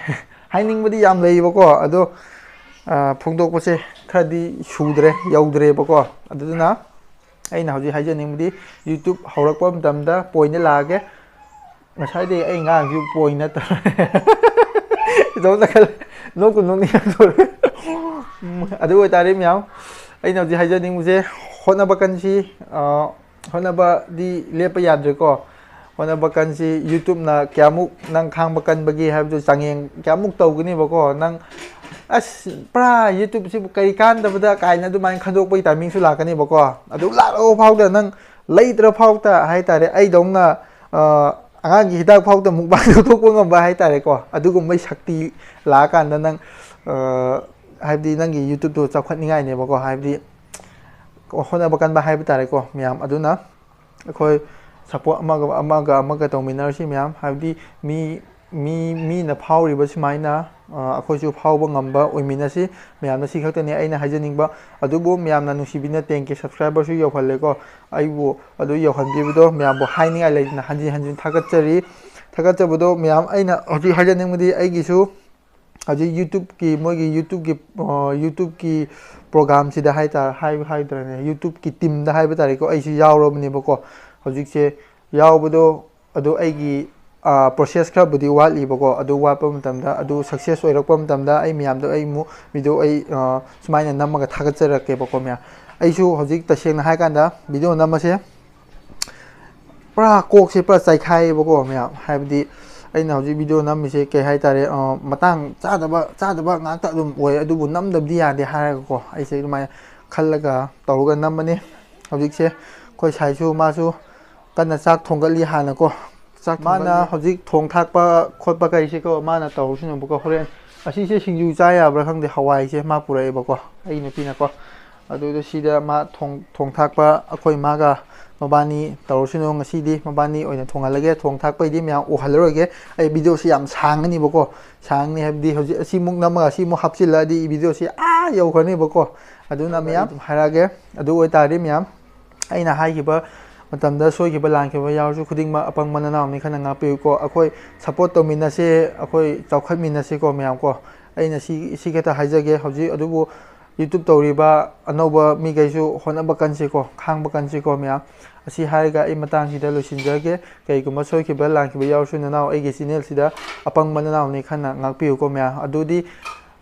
ꯍꯥꯏꯅꯤꯡꯕꯗꯤ ꯌꯥꯝ ꯂꯩꯌꯦꯕꯀꯣ, ꯑꯗꯣ, ꯑ, ꯐꯣꯡꯗꯣꯛꯄꯁꯦ ꯈꯔꯗꯤ ꯁꯨꯗ꯭ꯔꯦ, ꯌꯧꯗ꯭ꯔꯦꯕꯀꯣ꯫ ꯑꯗꯨꯗꯨꯅ ꯑꯩꯅ ꯍꯧꯖꯤꯛ ꯍꯥꯏꯖꯅꯤꯡꯕꯗꯤ YouTube ꯍꯧꯔꯛꯄ ꯃꯇꯝꯗ ꯄꯣꯏꯟꯗ ꯂꯥꯛꯑꯒꯦ꯫ ꯉꯁꯥꯏꯗꯒꯤ ꯑꯩ ꯉꯥꯡꯁꯤ ꯄꯣꯏꯟ ꯅꯠꯇ꯭ꯔꯦ꯫ ꯏꯇꯣꯝꯇ ꯈꯜꯂꯦ, ꯅꯣꯛꯄꯨ ꯅꯣꯛꯅꯤꯡꯉꯛꯇꯧꯔꯦ꯫ ꯎꯝ, ꯑꯗꯨ ꯑꯣꯏꯇꯥꯔꯗꯤ ꯃꯌꯥꯝ, ꯑꯩꯅ ꯍꯧꯖꯤꯛ ꯍꯥꯏꯖꯅꯤꯡꯕꯁꯦ, ꯍꯣꯠꯅꯕ ꯀꯟꯁꯤ, ꯑ, ꯍꯣꯠꯅꯕꯗꯤ ꯂꯦꯞꯄ ꯌꯥꯗ꯭ꯔꯦꯀꯣ꯫ ꯍꯣꯠꯅꯕ ꯀꯟꯁꯤ, YouTubeꯅ ꯀꯌꯥꯃꯨꯛ ꯅꯪ ꯈꯥꯡꯕ ꯀꯟꯕꯒꯦ ꯍꯥꯏꯕꯗꯨ ꯆꯥꯡꯌꯦꯡ ꯀꯌꯥꯃꯨꯛ ꯇꯧꯒꯅꯦꯕꯀꯣ꯫ ꯅꯪ, "ꯑꯁ, ꯄꯨꯔꯥ YouTubeꯁꯤꯕꯨ ꯀꯔꯤ ꯀꯥꯟꯗꯕꯗ" ꯀꯥꯏꯅ ꯑꯗꯨꯃꯥꯏꯅ ꯈꯟꯗꯣꯛꯄꯒꯤ ꯇꯥꯏꯃꯤꯡꯁꯨ ꯂꯥꯛꯀꯅꯦꯕꯀꯣ꯫ ꯑꯗꯨ ꯂꯥꯛꯂꯕ ꯐꯥꯎꯗ ꯅꯪ ꯂꯩꯇ꯭ꯔ ꯐꯥꯎꯗ ꯍꯥꯏꯇꯥꯔꯦ, ꯑꯩꯗꯧꯅ, ꯑ, ꯑꯉꯥꯡꯒꯤ ꯍꯤꯗꯥꯛ ꯐꯥꯎꯗ ꯃꯨꯛꯕꯥꯡ ꯂꯧꯊꯣꯛꯄ ꯉꯝꯕ ꯍꯥꯏꯇꯥꯔꯦꯀꯣ꯫ ꯑꯗꯨꯒꯨꯝꯕꯒꯤ ꯁꯛꯇꯤ ꯂꯥꯛꯑꯀꯥꯟꯗ ꯅꯪ, ꯑ, ꯍꯥꯏꯕꯗꯤ ꯅꯪꯒꯤ YouTubeꯇꯣ ꯆꯥꯎꯈꯠꯅꯤꯡꯉꯥꯏꯅꯦꯕꯀꯣ꯫ ꯍꯥꯏꯕꯗꯤ ꯍꯣꯠꯅꯕ ꯀꯟꯕ ꯍꯥꯏꯕ ꯇꯥꯔꯦꯀꯣ ꯃꯌꯥꯝ꯫ ꯑꯗꯨꯅ ꯑꯩꯈꯣꯏ ꯁꯞꯄꯣꯔꯠ ꯑꯃꯒ, ꯑꯃꯒ, ꯑꯃꯒ ꯇꯧꯃꯤꯟꯅꯔꯁꯤ ꯃꯌꯥꯝ꯫ ꯍꯥꯏꯕꯗꯤ ꯃꯤ, ꯃꯤ, ꯃꯤꯅ ꯐꯥꯎꯔꯤꯕ ꯁꯨꯃꯥꯏꯅ, ꯑ, ꯑꯩꯈꯣꯏꯁꯨ ꯐꯥꯎꯕ ꯉꯝꯕ ꯑꯣꯏꯃꯤꯟꯅꯁꯤ꯫ ꯃꯌꯥꯝꯅ ꯁꯤ ꯈꯛꯇꯅꯤ ꯑꯩꯅ ꯍꯥꯏꯖꯅꯤꯡꯕ꯫ ꯑꯗꯨꯕꯨ ꯃꯌꯥꯝꯅ ꯅꯨꯡꯁꯤꯕꯤꯅ ten K subscriberꯁꯨ ꯌꯧꯍꯜꯂꯦꯀꯣ꯫ ꯑꯩꯕꯨ ꯑꯗꯨ ꯌꯧꯍꯟꯕꯤꯕꯗꯣ ꯃꯌꯥꯝꯕꯨ ꯍꯥꯏꯅꯤꯡꯉꯥꯏ ꯂꯩꯇꯅ ꯍꯟꯖꯤꯟ ꯍꯟꯖꯤꯟ ꯊꯥꯒꯠꯆꯔꯤ꯫ ꯊꯥꯒꯠꯆꯕꯗꯣ ꯃꯌꯥꯝ, ꯑꯩꯅ ꯍꯧꯖꯤꯛ ꯍꯥꯏꯖꯅꯤꯡꯕꯗꯤ ꯑꯩꯒꯤꯁꯨ ꯍꯧꯖꯤꯛ YouTubeꯀꯤ, ꯃꯣꯏꯒꯤ YouTubeꯀꯤ, ꯑ, YouTubeꯀꯤ programꯁꯤꯗ ꯍꯥꯏꯇꯥꯔꯦ, ꯍꯥꯏ-, ꯍꯥꯏꯗ꯭ꯔꯅꯦ, YouTubeꯀꯤ teamꯗ ꯍꯥꯏꯕ ꯇꯥꯔꯦꯀꯣ, ꯑꯩꯁꯨ ꯌꯥꯎꯔꯕꯅꯦꯕꯀꯣ꯫ ꯍꯧꯖꯤꯛꯁꯦ ꯌꯥꯎꯕꯗꯣ, ꯑꯗꯣ ꯑꯩꯒꯤ, ꯑ, process ꯈꯔꯕꯨꯗꯤ ꯋꯥꯠꯂꯤꯕꯀꯣ꯫ ꯑꯗꯨ ꯋꯥꯠꯄ ꯃꯇꯝꯗ, ꯑꯗꯨ success ꯑꯣꯏꯔꯛꯄ ꯃꯇꯝꯗ ꯑꯩ ꯃꯌꯥꯝꯗꯣ ꯑꯩ ꯑꯃꯨꯛ video ꯑꯩ, ꯑ, ꯁꯨꯃꯥꯏꯅ ꯅꯝꯃꯒ ꯊꯥꯒꯠꯆꯔꯛꯀꯦꯕꯀꯣ ꯃꯌꯥꯝ꯫ ꯑꯩꯁꯨ ꯍꯧꯖꯤꯛ ꯇꯁꯦꯡꯅ ꯍꯥꯏꯔꯀꯥꯟꯗ video ꯅꯝꯕꯁꯦ ꯄꯨꯔꯥ ꯀꯣꯛꯁꯦ ꯄꯨꯔꯥ ꯆꯥꯏꯈꯥꯏꯌꯦꯕꯀꯣ ꯃꯌꯥꯝ꯫ ꯍꯥꯏꯕꯗꯤ ꯑꯩꯅ ꯍꯧꯖꯤꯛ video ꯅꯝꯃꯤꯁꯦ ꯀꯩ ꯍꯥꯏꯇꯥꯔꯦ, ꯑ, ꯃꯇꯥꯡ ꯆꯥꯗꯕ, ꯆꯥꯗꯕ ꯉꯥꯛꯇ ꯑꯗꯨꯝ ꯑꯣꯏ, ꯑꯗꯨꯕꯨ ꯅꯝꯗꯕꯗꯤ ꯌꯥꯗꯦ ꯍꯥꯏꯔꯒꯀꯣ ꯑꯩꯁꯦ ꯑꯗꯨꯃꯥꯏꯅ ꯈꯜꯂꯒ ꯇꯧꯔꯒ ꯅꯝꯕꯅꯤ꯫ ꯍꯧꯖꯤꯛꯁꯦ ꯑꯩꯈꯣꯏ ꯁꯥꯏꯁꯨ, ꯃꯥꯁꯨ ꯀꯟꯅ ꯆꯥꯛ ꯊꯣꯡꯒꯠꯂꯤ ꯍꯥꯟꯅꯀꯣ꯫ ꯆꯥꯛ ꯃꯥꯅ ꯊꯣꯡꯒꯠꯂꯤ꯫ ꯍꯧꯖꯤꯛ ꯊꯣꯡ ꯊꯥꯛꯄ ꯈꯣꯠꯄ ꯀꯩꯁꯦꯀꯣ, ꯃꯥꯅ ꯇꯧꯔꯨꯁꯤꯅꯨꯕꯀꯣ꯫ ꯍꯣꯔꯦꯟ ꯑꯁꯤꯁꯦ ꯁꯤꯡꯖꯨ ꯆꯥ ꯌꯥꯕ꯭ꯔꯥ ꯈꯪꯗꯦ, ꯍꯋꯥꯏꯁꯦ ꯃꯥ ꯄꯨꯔꯛꯑꯦꯕꯀꯣ, ꯑꯩ ꯅꯨꯄꯤꯅꯀꯣ꯫ ꯑꯗꯨꯗ ꯁꯤꯗ ꯃꯥ ꯊꯣꯡ, ꯊꯣꯡ ꯊꯥꯛꯄ ꯑꯩꯈꯣꯏ ꯃꯥꯒ ꯃꯕꯥꯅꯤ ꯇꯧꯔꯁꯤꯅꯨ꯫ ꯉꯁꯤꯗꯤ ꯃꯕꯥꯅꯤ ꯑꯣꯏꯅ ꯊꯣꯡꯍꯜꯂꯒꯦ꯫ ꯊꯣꯡ ꯊꯥꯛꯄꯩꯗꯤ ꯃꯌꯥꯝ ꯎꯍꯜꯂꯔꯣꯏꯒꯦ꯫ ꯑꯩ ꯚꯤꯗꯤꯑꯣꯁꯤ ꯌꯥꯝ ꯁꯥꯡꯉꯅꯤꯕꯀꯣ꯫ ꯁꯥꯡꯅꯤ ꯍꯥꯏꯕꯗꯤ ꯍꯧꯖꯤꯛ ꯑꯁꯤꯃꯨꯛ ꯅꯝꯃꯒ ꯑꯁꯤꯃꯨꯛ ꯍꯥꯞꯆꯤꯜꯂꯛꯑꯗꯤ ꯚꯤꯗꯤꯑꯣꯁꯤ ꯑꯥ ꯌꯧꯈ꯭ꯔꯅꯦꯕꯀꯣ꯫ ꯑꯗꯨꯅ ꯃꯌꯥꯝ ꯍꯥꯏꯔꯛꯑꯒꯦ꯫ ꯑꯗꯨ ꯑꯣꯏꯇꯥꯔꯗꯤ ꯃꯌꯥꯝ, ꯑꯩꯅ ꯍꯥꯏꯈꯤꯕ ꯃꯇꯝꯗ ꯁꯣꯏꯈꯤꯕ ꯂꯥꯟꯈꯤꯕ ꯌꯥꯎꯔꯁꯨ ꯈꯨꯗꯤꯡꯃꯛ ꯑꯄꯪꯕ ꯅꯅꯥꯎꯅꯤ ꯈꯟꯅ ꯉꯥꯛꯄꯤꯌꯨꯀꯣ꯫ ꯑꯩꯈꯣꯏ ꯁꯞꯄꯣꯔꯠ ꯇꯧꯃꯤꯟꯅꯁꯦ, ꯑꯩꯈꯣꯏ ꯆꯥꯎꯈꯠꯃꯤꯟꯅꯁꯦꯀꯣ ꯃꯌꯥꯝ ꯀꯣ꯫ ꯑꯩꯅ ꯁꯤ, ꯁꯤ ꯈꯛꯇ ꯍꯥꯏꯖꯒꯦ ꯍꯧꯖꯤꯛ꯫ ꯑꯗꯨꯕꯨ YouTube ꯇꯧꯔꯤꯕ ꯑꯅꯧꯕ ꯃꯤꯈꯩꯁꯨ ꯍꯣꯠꯅꯕ ꯀꯟꯁꯤꯀꯣ, ꯈꯥꯡꯕ ꯀꯟꯁꯤꯀꯣ ꯃꯌꯥꯝ꯫ ꯑꯁꯤ ꯍꯥꯏꯔꯒ ꯑꯩ ꯃꯇꯥꯡꯁꯤꯗ ꯂꯣꯏꯁꯤꯟꯖꯔꯒꯦ꯫ ꯀꯩꯒꯨꯝꯕ ꯁꯣꯏꯈꯤꯕ ꯂꯥꯟꯈꯤꯕ ꯌꯥꯎꯔꯁꯨ ꯅꯅꯥꯎ ꯑꯩꯒꯤ ꯆꯦꯅꯦꯜꯁꯤꯗ ꯑꯄꯪꯕ ꯅꯅꯥꯎꯅꯤ ꯈꯟꯅ ꯉꯥꯛꯄꯤꯌꯨꯀꯣ ꯃꯌꯥꯝ꯫ ꯑꯗꯨꯗꯤ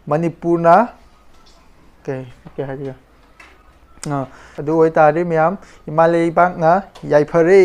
ꯃꯅꯤꯄꯨꯔꯅ ꯀꯩ, ꯀꯩ ꯍꯥꯏꯗꯣꯏꯅꯣ? ꯑꯥ, ꯑꯗꯨ ꯑꯣꯏꯇꯥꯔꯗꯤ ꯃꯌꯥꯝ, ꯏꯃꯥ ꯂꯩꯕꯥꯛꯅ ꯌꯥꯏꯐꯔꯦ꯫